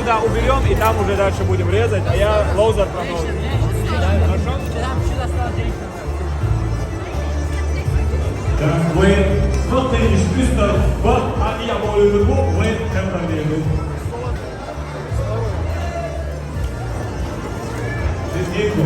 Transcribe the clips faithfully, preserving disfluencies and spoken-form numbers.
Да, уберем и там уже дальше будем резать, а я лоузер продолжу. Хорошо? Так, мы вот эти шписта, вот они, я молю любовь, мы это проверим. Здесь нету.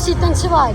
И танцевать.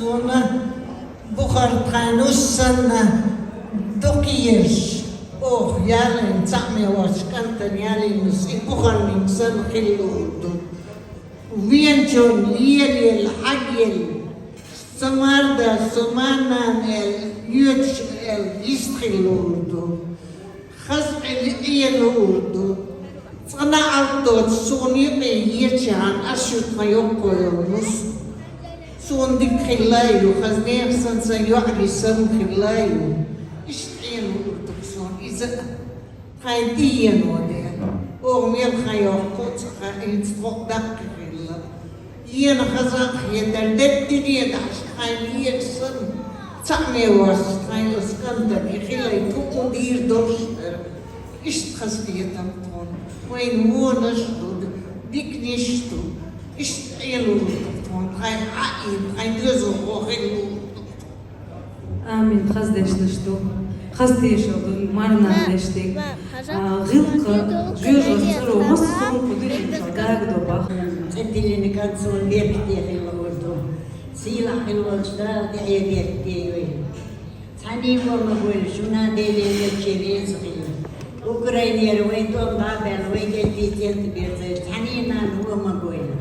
Суна бухара тхайн нус санна дукха езаш, оха ялийна цхьаъ ма воацаш кӀантана ялийна нус, и бухара нус санна хилалур ду. Венчун лелаелла, хьагъелла, са марда, со марнана аьлла, йоьдуш аьлла, йист хилалур ду. Хаза къинтӀера Ӏелалур ду. Цкъа а алапа доцуш суна юкъе еча хана, ас шу тхан йоккхо йолу нус. Суна дика хилла а ю, хаза нехан санна сан йоӀ санна хилла а ю. Иштта Ӏелалур ду суна иза а. Тхайн тӀееано дела. Оха мел хан йоккху а ца хаьа, хӀинца тхо а даккхий хилла. Ена хаза а хетар, деттине а дахьаш, тхайн ена санна, цхьаъ ма воцуш, тхайн оцу кӀантана и хилийта хӀуъу дийр долуш дара. Иштта хазахетар тхуна. Вайна вонаш а ду, диканаш а ду. Иштта Ӏелалур ду тхуна, тхайн Ӏа а ийна, тхайн доьзалхо хилалур ду. Амин. Хаза дешнаш ду. Хаза тешал ду марнана дешниг. А, гӀиллакх, жоьжахати ца ду, массо а кху дуьнен чохь дагадо бах. ЦӀе тиллина кӀант суна беркате хилла хир ду. Сийлахь хила волчу Дала тӀаьхье беркате йойла. Цхьаьний вон ма гойла, шуна Деле везачу реза хила. Украинера вайн тӀом дӀа а баьлла, вайн кӀентий цӀен тӀе берзайла, цхьаьний нана вон ма гойла.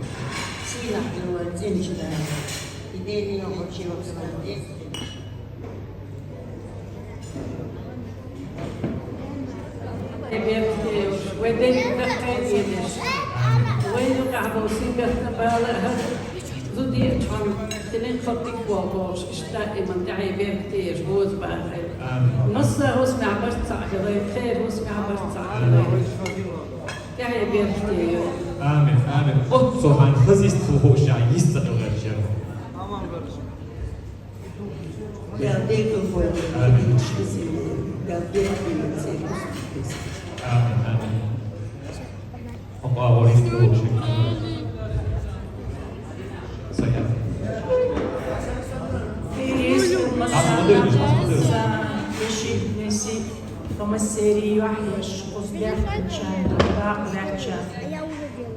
Сийлахь хила волчу цӀеначу Дала. И Деле йохучу Вай дерриг а кхайкхедеш, вайн юкъахь болу сингаттам бала а хӀара, зуда еача хьуна, динан кхалдиг бохуш, иштта даиман тӀаьхье беркате еш, боза бахийла. Амин. Массо а хӀусамехь барт цхьаъ хилийла, кхеран хӀусамехь барт цхьаъ хилийла. ТӀаьхье беркате йойла. Амин, амин. Оццул хьайна хаза йист хила хууш, йист ца хила гӀерташ яра. Амин. Амин, амин. Хьо къа вахийта лууш. Саяр. Амин. Амин. Тхо массеран юьхь еш, кхуза даьхкинчарна дакъа лаьттачарна,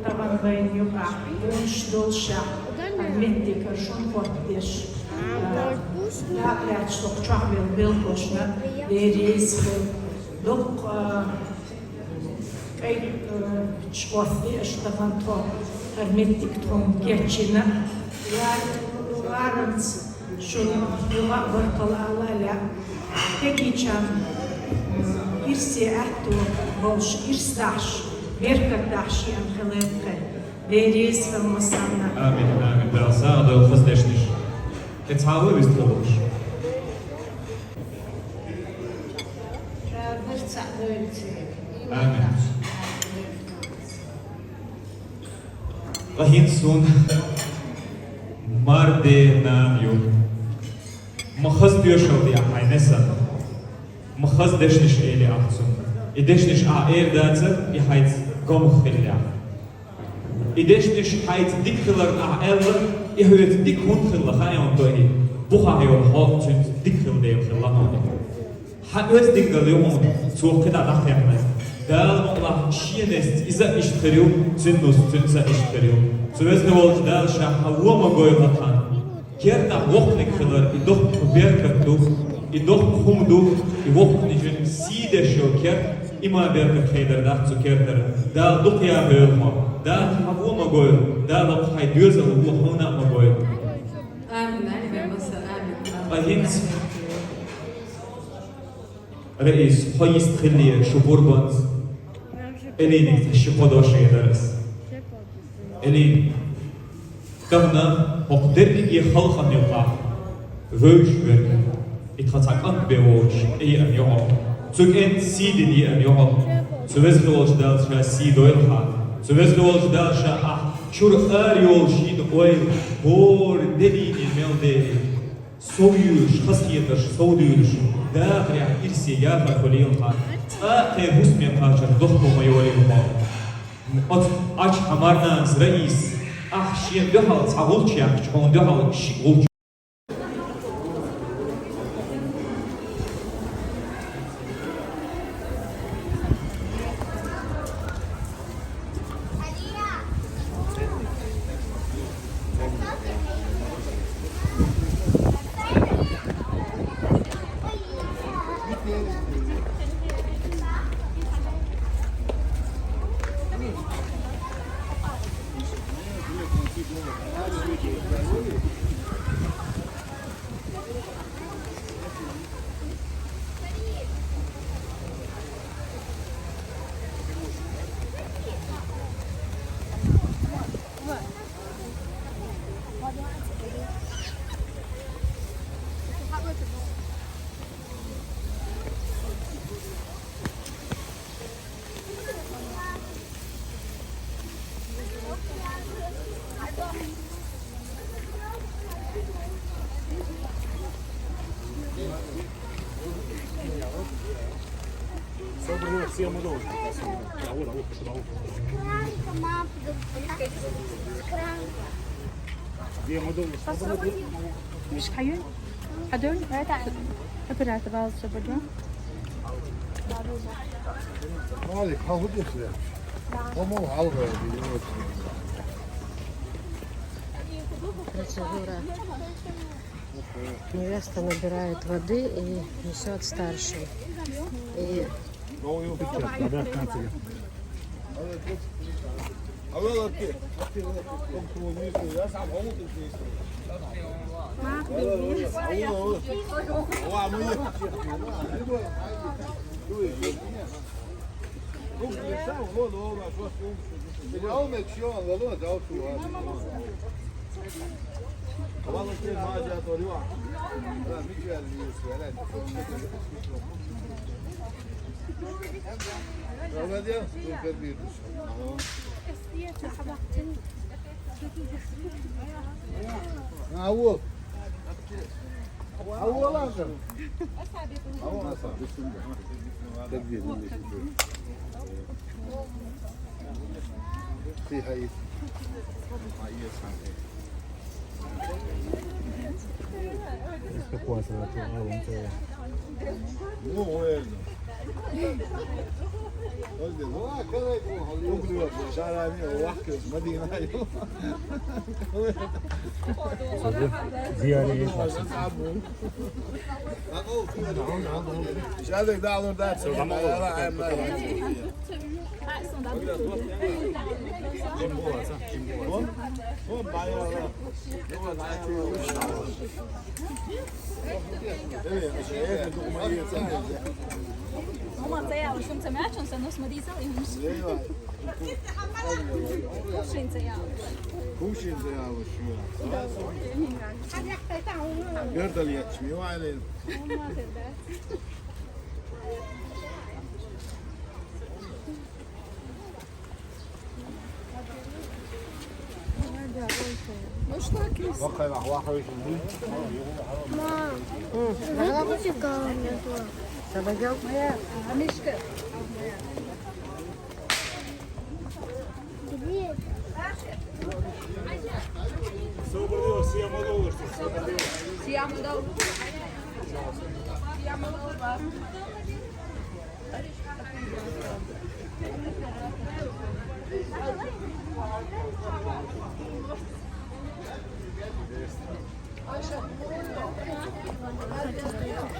тахана вайна юкъахь хӀуманаш доллушехь, хӀара меттиг хӀара шуна хӀоттадеш, дакъа лаьтташ, дукха чохь белла белхалошна Дела реза хуьлда. Дукха, а, кӀайн, а, чкъост и аша тахана тхо, хӀара меттиг тхуна кечйина. Лар-, ларамца Шуна юха а баркалла ала лаьа. Кегийчарна, м, ирсе аьтту болуш, ирс дахьаш, беркат дахьаш еана хилийла тхайн. Дела реза хуьлда массарна. Амин, амин. Дала сагӀа дойла хаза дешнаш. Кхин цхьа а вай вистхуьлуш. Ша барт цхьаъ дойла церан. Амин. Ткъа хӀинца суна марде нана ю. Ма хаза тоьшалла де ахь хьайн несана. Ма хаза дешнаш эле ахь цунна. И дешнаш ахь эр дацара, и хьайца гомах хиллехь. И дешнаш хьайца дика хиларна ахь аьлла, и хьоьца дика хӀунда хилла хаьий хьуна тӀаккха? Бухахь йолу хьо цуьнца дика хила дела хилла хьуна. Хьан оьздангалла ю хьуна, цо кхидӀа дӀакхехьна. Дала мукъалахь шен несца иза а иштта хир ю, цуьнан нус цуьнца а иштта хир ю. Цу веза волчу Дала ша хьан вон ма гойла тхан. Кертахь воккханиг хилар, и доккха беркат ду, и доккха хӀума ду, и воккханиг сий деш йолу керт, и ма беркат хедар дац цу кертара. Дала дукха яхьойла хьо, Дала хьан вон ма гойла, Дала хьайн доьзал вон хьуна а ма гойла. Амин, амин, амин. Ткъа хӀинца Раис, хьо йист хилла шу бурбанца, Элиниг цхьа ши-кхо дош хьедара ас. Элин, тахана хӀокху дерриге халкъана юкъахь вевзаш верг, и тхан цхьа кӀант бен воцуш тӀееана ю хьо. Цу кӀентан сий дина еана ю хьо. Цу веза волчу Дала ша сий дойла хьан. Цу веза волчу Дала ша ахь чуьра ара йолуш йина ойла хӀора де дийне мел дели. Сов юьйлуш, хазахетарш сов дуьйлуш, дахарехь ирсе яхар хуьлийла хьан, цкъа а кхеран хӀусаме кхачар дохко ма йолийла хьо. Оцу Ӏачу хьан марнанас Раис, ахь шена дуьхьал цхьа гӀулч яьккхича, хьуна дуьхьал шиъ гӀулч. Mhux xain? Xain? Operata bal sabadon. Malik, how would you say? Como how would you? Процедура. Невеста набирает воды и несет старшим. И Awo. Awo lazım. Awo lazım. Takdir. Say hi. Esta cosa la tua, ah, non so. Ziyaret. Mama, це я, що це м'ячом, це нос модіса, і муш. Кушинця я. Кушинця я, що? Вертолет, чмівали. Ну что, кис? Мам, я хочу камеру. Моя мишка. Где?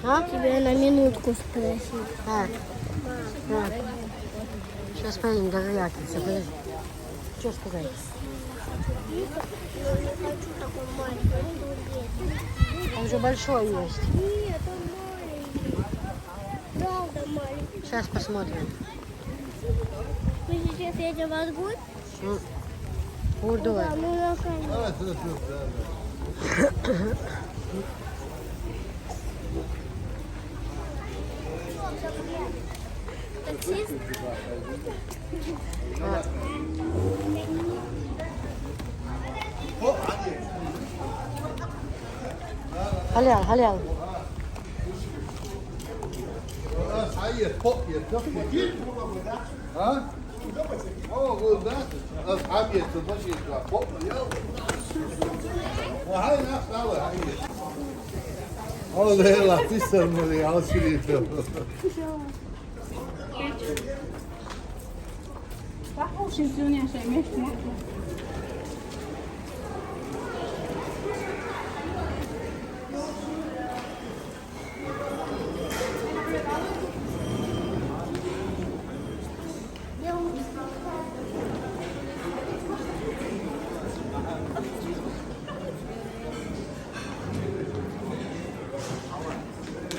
А? Тебя на минутку спросить. А. А. Сейчас поедем, даже я тут всё, подожди. Что сказать? Я не хочу такой маленький, он другой. Он же большой есть. Нет, он маленький. Правда маленький. Сейчас посмотрим. Мы сейчас едем в Аргун. М. Урдула. Да, мы на камеру. Таксист? Халал, халал. Huh? Oh, well, that's, that's happy to much is got pop, yo. Well, how enough that way, how you? Oh, they're like this ceremony, I'll see you. Bak, o şimdi dünya şey, meşhur.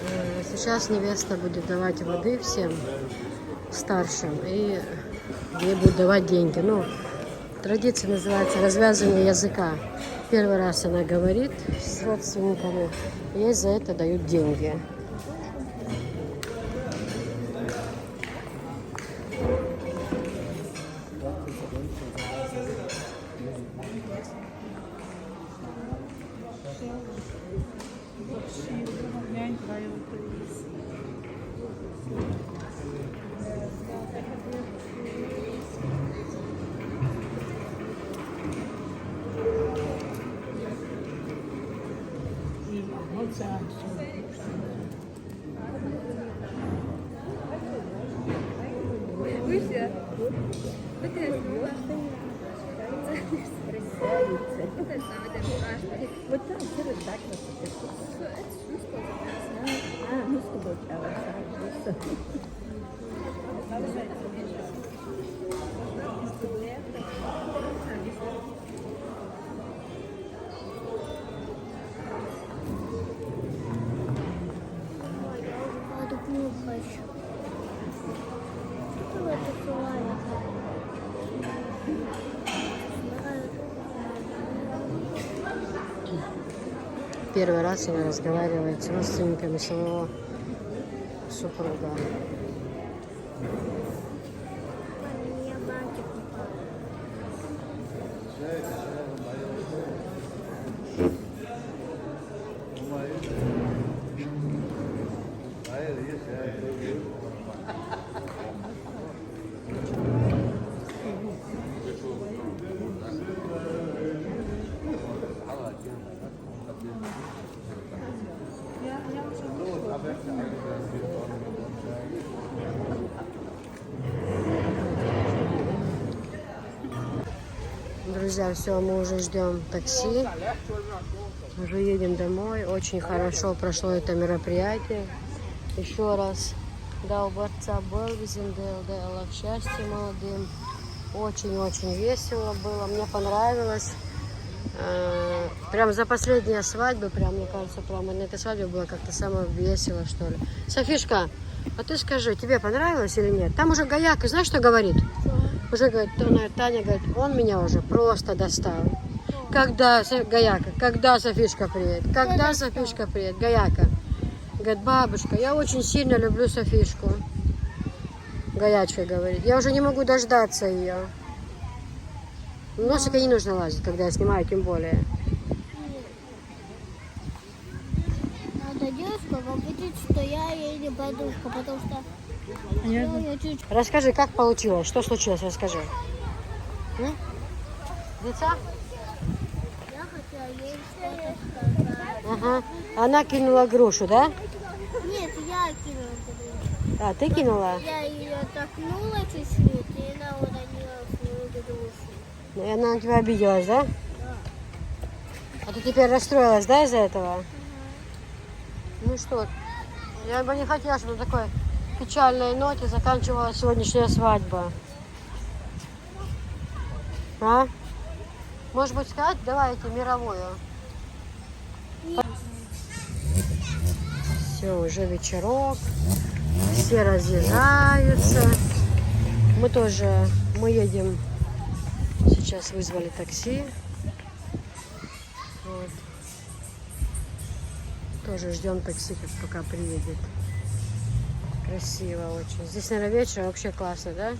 Э, сейчас невеста будет давать воды всем старшим, и ей будут давать деньги. Ну, традиция называется развязывание языка. Первый раз она говорит с родственниками, ей за это дают деньги. Вы все? Вы, конечно, вот это самое, это страшно. Вот там все вот так вот. А, ну, с тобой, а, вот так вот. Ой, я уже пойду кнопкой. Кто это желает? Первый раз она разговаривает с родственниками своего супруга. Мне бантик упал. Друзья, все, мы уже ждем такси. Уже едем домой. Очень хорошо прошло это мероприятие. Еще раз. Дал борца был, везде дал счастья молодым. Очень-очень весело было, мне понравилось. Э, Прям за последние свадьбы, прям, мне кажется, прям на этой свадьбе было как-то самое весело, что ли. Софишка, а ты скажи, тебе понравилось или нет? Там уже Гаяка, знаешь, что говорит? Уже говорит, Таня, Таня говорит, он меня уже просто достал. Когда Со- Гаяка, когда Софишка приедет? Когда Софишка приедет? Гаяка. Говорит, бабушка, я очень сильно люблю Софишку. Гаячка говорит, я уже не могу дождаться ее. Носика не нужно лазить, когда я снимаю, тем более. Надо девушка говорит, что я ей не подружка, потому что Понятно. Я чуть Расскажи, как получилось, что случилось, расскажи. М? Дитя? Я хотела ей что-то сказать. Ага. Она кинула грушу, да? Нет, я кинула грушу. А, ты кинула? Я ее толкнула чуть-чуть, и она уронила свою грушу. И она на тебя обиделась, да? А ты теперь расстроилась, да, из-за этого? Ну что, я бы не хотела, чтобы на такой печальной ноте заканчивалась сегодняшняя свадьба. А? Может быть, сказать, давайте мировую. Все, уже вечерок. Все разъезжаются. Мы тоже, мы едем. Сейчас вызвали такси. Вот. Тоже ждем такси, как пока приедет. Красиво очень. Здесь, наверное, вечером вообще классно, да?